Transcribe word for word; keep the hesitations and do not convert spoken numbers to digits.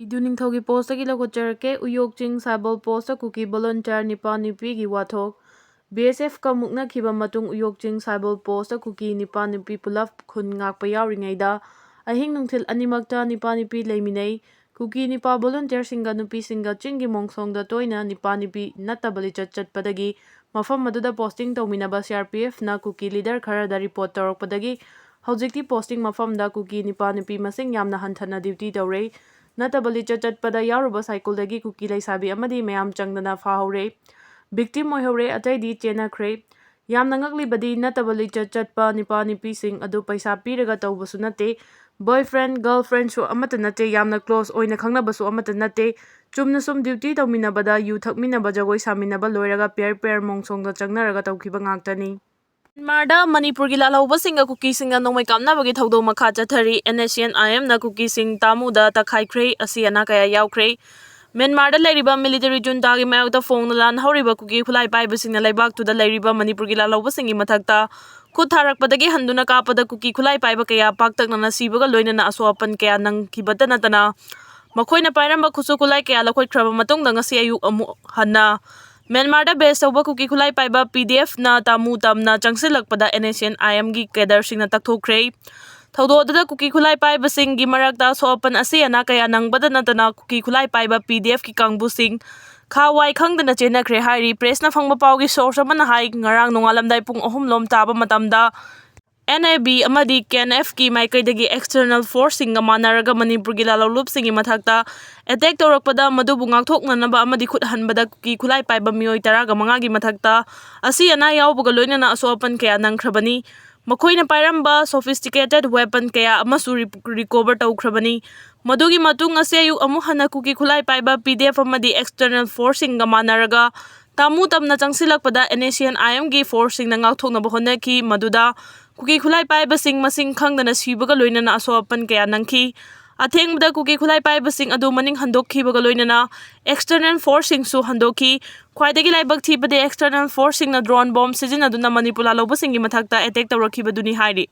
ꯏꯗꯨ ꯅꯤꯡꯊꯧꯒꯤ ꯄꯣꯁꯇꯒꯤ ꯂꯧꯈꯠꯆꯔꯛꯀꯦ꯫ ꯎꯌꯣꯛ ꯆꯤꯡ ꯁꯥꯏꯕꯣꯜ ꯄꯣꯁꯇ ꯀꯨꯀꯤ ꯚꯣꯂꯨꯟꯇꯤꯌꯔ ꯅꯤꯄꯥ ꯅꯨꯄꯤꯒꯤ ꯋꯥꯊꯣꯛ꯫ ꯕꯤ ꯑꯦꯁ ꯑꯦꯐꯀ ꯃꯨꯛꯅꯈꯤꯕ ꯃꯇꯨꯡ ꯎꯌꯣꯛ ꯆꯤꯡ ꯁꯥꯏꯕꯣꯜ ꯄꯣꯁꯇ ꯀꯨꯀꯤ ꯅꯤꯄꯥ ꯅꯨꯄꯤ ꯄꯨꯂꯞ ꯈꯨꯟ ꯉꯥꯛꯄ ꯌꯥꯎꯔꯤꯉꯩꯗ ꯑꯍꯤꯡ ꯅꯨꯡꯊꯤꯜ ꯑꯅꯤꯃꯛꯇ ꯅꯤꯄꯥ ꯅꯨꯄꯤ ꯂꯩꯃꯤꯟꯅꯩ꯫ ꯀꯨꯀꯤ ꯅꯤꯄꯥ ꯚꯣꯂꯨꯟꯇꯤꯌꯔꯁꯤꯡꯒ ꯅꯨꯄꯤꯁꯤꯡꯒ ꯆꯤꯡꯒꯤ ꯃꯣꯡꯁꯣꯡꯗ ꯇꯣꯏꯅ ꯅꯤꯄꯥ ꯅꯨꯄꯤ ꯅꯠꯇꯕ ꯂꯤꯆꯠ ꯆꯠꯄꯗꯒꯤ ꯃꯐꯝ ꯑꯗꯨꯗ ꯄꯣꯁꯇꯤꯡ ꯇꯧꯃꯤꯟꯅꯕ ꯁꯤ ꯑꯥꯔ ꯄꯤ ꯑꯦꯐꯅ ꯀꯨꯀꯤ ꯂꯤꯗꯔ ꯈꯔꯗ ꯔꯤꯄꯣꯔꯠ ꯇꯧꯔꯛꯄꯗꯒꯤ ꯍꯧꯖꯤꯛꯇꯤ ꯄꯣꯁꯇꯤꯡ ꯃꯐꯝꯗ ꯀꯨꯀꯤ ꯅꯤꯄꯥ ꯅꯨꯄꯤ ꯃꯁꯤꯡ ꯌꯥꯝꯅ ꯍꯟꯊꯅ ꯗ꯭ꯌꯨꯇꯤ ꯇꯧꯔꯦ꯫ ꯅꯠꯇꯕ ꯂꯤꯆꯠ ꯆꯠꯄꯗ ꯌꯥꯎꯔꯨꯕ ꯁꯥꯏꯀꯨꯜꯗꯒꯤ ꯀꯨꯀꯤ ꯂꯩꯁꯥꯕꯤ ꯑꯃꯗꯤ ꯃꯌꯥꯝ ꯆꯪꯗꯅ ꯐꯥꯍꯧꯔꯦ꯫ ꯚꯤꯛꯇꯤꯝ ꯑꯣꯏꯍꯧꯔꯦ, ꯑꯇꯩꯗꯤ ꯆꯦꯟꯅꯈ꯭ꯔꯦ꯫ ꯌꯥꯝꯅ ꯉꯛꯂꯤꯕꯗꯤ ꯅꯠꯇꯕ ꯂꯤꯆꯠ ꯆꯠꯄ ꯅꯤꯄꯥ ꯅꯨꯄꯤꯁꯤꯡ ꯑꯗꯨ ꯄꯩꯁꯥ ꯄꯤꯔꯒ ꯇꯧꯕꯁꯨ ꯅꯠꯇꯦ, ꯕꯣꯏ ꯐ꯭ꯔꯦꯟ, ꯒꯔꯜ ꯐ꯭ꯔꯦꯟꯁꯨ ꯑꯃꯠꯇ ꯅꯠꯇꯦ, ꯌꯥꯝꯅ ꯀ꯭ꯂꯣꯁ ꯑꯣꯏꯅ ꯈꯪꯅꯕꯁꯨ ꯑꯃꯠꯇ ꯅꯠꯇꯦ꯫ ꯆꯨꯝꯅ ꯁꯨꯝ ꯗ꯭ꯌꯨꯇꯤ ꯇꯧꯃꯤꯟꯅꯕꯗ, ꯌꯨ ꯊꯛꯃꯤꯟꯅꯕ, ꯖꯒꯣꯏ ꯁꯥꯃꯤꯟꯅꯕ ꯂꯣꯏꯔꯒ ꯄꯤꯌꯔ ꯄꯤꯌꯔ ꯃꯣꯡꯁꯣꯡꯗ ꯆꯪꯅꯔꯒ ꯇꯧꯈꯤꯕ ꯉꯥꯛꯇꯅꯤ꯫ ꯃ꯭ꯌꯥꯟꯃꯥꯔꯗ ꯃꯅꯤꯄꯨꯔꯒꯤ ꯂꯥꯜꯍꯧꯕꯁꯤꯡꯒ ꯀꯨꯀꯤꯁꯤꯡꯒ ꯅꯣꯡꯃꯩ ꯀꯥꯞꯅꯕꯒꯤ ꯊꯧꯗꯣꯛ ꯃꯈꯥ ꯆꯠꯊꯔꯤ꯫ ꯑꯦꯟ ꯑꯦꯁ ꯁꯤ ꯑꯦꯟ ꯑꯥꯏ ꯑꯦꯝꯅ ꯀꯨꯀꯤꯁꯤꯡ ꯇꯥꯃꯨꯗ ꯇꯛꯈꯥꯏꯈ꯭ꯔꯦ, ꯑꯁꯤ ꯑꯅꯥ ꯀꯌꯥ ꯌꯥꯎꯈ꯭ꯔꯦ꯫ ꯃ꯭ꯌꯥꯟꯃꯥꯔꯗ ꯂꯩꯔꯤꯕ ꯃꯤꯂꯤꯇꯔꯤ ꯖꯨꯟꯇꯥꯒꯤ ꯃꯥꯌꯣꯛꯇ ꯐꯣꯡꯅ ꯂꯥꯟꯍꯧꯔꯤꯕ ꯀꯨꯀꯤ ꯈꯨꯠꯂꯥꯏ ꯄꯥꯏꯕꯁꯤꯡꯅ ꯂꯩꯕꯥꯛꯇꯨꯗ ꯂꯩꯔꯤꯕ ꯃꯅꯤꯄꯨꯔꯒꯤ ꯂꯥꯜꯍꯧꯕꯁꯤꯡꯒꯤ ꯃꯊꯛꯇ ꯈꯨꯠ ꯊꯥꯔꯛꯄꯗꯒꯤ ꯍꯟꯗꯨꯅ ꯀꯥꯞꯄꯗ ꯀꯨꯀꯤ ꯈꯨꯠꯂꯥꯏ ꯄꯥꯏꯕ ꯀꯌꯥ ꯄꯥꯛꯇꯛꯅꯅ ꯁꯤꯕꯒ ꯂꯣꯏꯅꯅ ꯑꯁꯣꯛ ꯑꯄꯟ ꯀꯌꯥ ꯅꯪꯈꯤꯕꯇ ꯅꯠꯇꯅ ꯃꯈꯣꯏꯅ ꯄꯥꯏꯔꯝꯕ ꯈꯨꯠꯁꯨ ꯈꯨꯠꯂꯥꯏ ꯀꯌꯥ ꯂꯧꯈꯠꯈ꯭ꯔꯕ ꯃꯇꯨꯡꯗ ꯉꯁꯤ ꯑꯌꯨꯛ ꯑꯃꯨꯛ ꯍꯟꯅ ꯃ꯭ꯌꯥꯟꯃꯥꯔꯗ ꯕꯦꯁ ꯇꯧꯕ ꯀꯨꯀꯤ ꯈꯨꯠꯂꯥꯏ ꯄꯥꯏꯕ ꯄꯤ ꯗꯤ ꯑꯦꯐꯅ ꯇꯥꯃꯨ ꯇꯝꯅ ꯆꯪꯁꯤꯜꯂꯛꯄꯗ ꯑꯦꯟ ꯑꯦꯁ ꯁꯤ ꯑꯦꯟ ꯑꯥꯏ ꯑꯦꯝꯒꯤ ꯀꯦꯗꯔꯁꯤꯡꯅ ꯇꯛꯊꯣꯛꯈ꯭ꯔꯦ꯫ ꯊꯧꯗꯣꯛ ꯑꯗꯨꯗ ꯀꯨꯀꯤ ꯈꯨꯠꯂꯥꯏ ꯄꯥꯏꯕꯁꯤꯡꯒꯤ ꯃꯔꯛꯇ ꯑꯁꯣꯛ ꯑꯄꯟ ꯑꯁꯤ ꯑꯅꯥ ꯀꯌꯥ ꯅꯪꯕꯗ ꯅꯠꯇꯅ ꯀꯨꯀꯤ ꯈꯨꯠꯂꯥꯏ ꯄꯥꯏꯕ ꯄꯤ ꯗꯤ ꯑꯦꯐꯀꯤ ꯀꯥꯡꯕꯨꯁꯤꯡ ꯈꯥ ꯋꯥꯏ ꯈꯪꯗꯅ ꯆꯦꯟꯅꯈ꯭ꯔꯦ ꯍꯥꯏꯔꯤ꯫ ꯄ꯭ꯔꯦꯁꯅ ꯐꯪꯕ ꯄꯥꯎꯒꯤ ꯁꯣꯔꯁ ꯑꯃꯅ ꯍꯥꯏ, ꯉꯔꯥꯡ ꯅꯣꯡꯉꯥꯜꯂꯝꯗꯥꯏ ꯄꯨꯡ ꯑꯍꯨꯝ ꯂꯣꯝ ꯇꯥꯕ ꯃꯇꯝꯗ ꯑꯦꯟ ꯑꯦ ꯕꯤ ꯑꯃꯗꯤ ꯀꯦ ꯑꯦꯟ ꯑꯦꯐꯀꯤ ꯃꯥꯏꯀꯩꯗꯒꯤ ꯑꯦꯛꯁꯇꯔꯅꯦꯜ ꯐꯣꯔꯁꯁꯤꯡꯒ ꯃꯥꯟꯅꯔꯒ ꯃꯅꯤꯄꯨꯔꯒꯤ ꯂꯥꯜꯍꯧꯂꯨꯞꯁꯤꯡꯒꯤ ꯃꯊꯛꯇ ꯑꯦꯇꯦꯛ ꯇꯧꯔꯛꯄꯗ ꯃꯗꯨꯕꯨ ꯉꯥꯛꯊꯣꯛꯅꯅꯕ ꯑꯃꯗꯤ ꯈꯨꯠ ꯍꯟꯕꯗ ꯀꯨꯀꯤ ꯈꯨꯠꯂꯥꯏ ꯄꯥꯏꯕ ꯃꯤꯑꯣꯏ ꯇꯔꯥꯒ ꯃꯉꯥꯒꯤ ꯃꯊꯛꯇ ꯑꯁꯤ ꯑꯅꯥ ꯌꯥꯎꯕꯒ ꯂꯣꯏꯅꯅ ꯑꯁꯣꯛ ꯑꯄꯟ ꯀꯌꯥ ꯅꯪꯈ꯭ꯔꯕꯅꯤ꯫ ꯃꯈꯣꯏꯅ ꯄꯥꯏꯔꯝꯕ ꯁꯣꯐꯤꯁꯇꯤꯀꯦꯇꯦꯠ ꯋꯦꯄꯟ ꯀꯌꯥ ꯑꯃꯁꯨ ꯔꯤ-, ꯔꯤꯀꯣꯚꯔ ꯇꯧꯈ꯭ꯔꯕꯅꯤ꯫ ꯃꯗꯨꯒꯤ ꯃꯇꯨꯡ ꯉꯁꯤ ꯑꯌꯨꯛ ꯑꯃꯨꯛ ꯍꯟꯅ ꯀꯨꯀꯤ ꯈꯨꯠꯂꯥꯏ ꯄꯥꯏꯕ ꯄꯤ ꯗꯤ ꯑꯦꯐ ꯑꯃꯗꯤ ꯑꯦꯛꯁꯇꯔꯅꯦꯜ ꯐꯣꯔꯁꯁꯤꯡꯒ ꯃꯥꯟꯅꯔꯒ ꯇꯥꯃꯨ ꯇꯝꯅ ꯆꯪꯁꯤꯜꯂꯛꯄꯗ ꯑꯦꯟ ꯑꯦꯁ ꯁꯤ ꯑꯦꯟ ꯑꯥꯏ ꯑꯦꯝꯒꯤ ꯐꯣꯔꯁꯁꯤꯡꯅ ꯉꯥꯛꯊꯣꯛꯅꯕ ꯍꯣꯠꯅꯈꯤ꯫ ꯃꯗꯨꯗ ꯀꯨꯀꯤ ꯈꯨꯠꯂꯥꯏ ꯄꯥꯏꯕꯁꯤꯡ ꯃꯁꯤꯡ ꯈꯪꯗꯅ ꯁꯤꯕꯒ ꯂꯣꯏꯅꯅ ꯑꯁꯣꯛ ꯑꯄꯟ ꯀꯌꯥ ꯅꯪꯈꯤ꯫ ꯑꯊꯦꯡꯕꯗ ꯀꯨꯀꯤ ꯈꯨꯠꯂꯥꯏ ꯄꯥꯏꯕꯁꯤꯡ ꯑꯗꯨ ꯃꯅꯤꯡ ꯍꯟꯗꯣꯛꯈꯤꯕꯒ ꯂꯣꯏꯅꯅ ꯑꯦꯛꯁꯇꯔꯅꯦꯜ ꯐꯣꯔꯁꯁꯤꯡꯁꯨ ꯍꯟꯗꯣꯛꯈꯤ꯫ ꯈ꯭ꯋꯥꯏꯗꯒꯤ ꯂꯥꯏꯕꯛ ꯊꯤꯕꯗꯤ ꯑꯦꯛꯁꯇꯔꯅꯦꯜ ꯐꯣꯔꯁꯁꯤꯡꯅ ꯗ꯭ꯔꯣꯟ ꯕꯣꯝ ꯁꯤꯖꯤꯟꯅꯗꯨꯅ ꯃꯅꯤꯄꯨꯔ ꯂꯥꯜꯍꯧꯕꯁꯤꯡꯒꯤ ꯃꯊꯛꯇ ꯑꯦꯇꯦꯛ ꯇꯧꯔꯛꯈꯤꯕꯗꯨꯅꯤ ꯍꯥꯏꯔꯤ꯫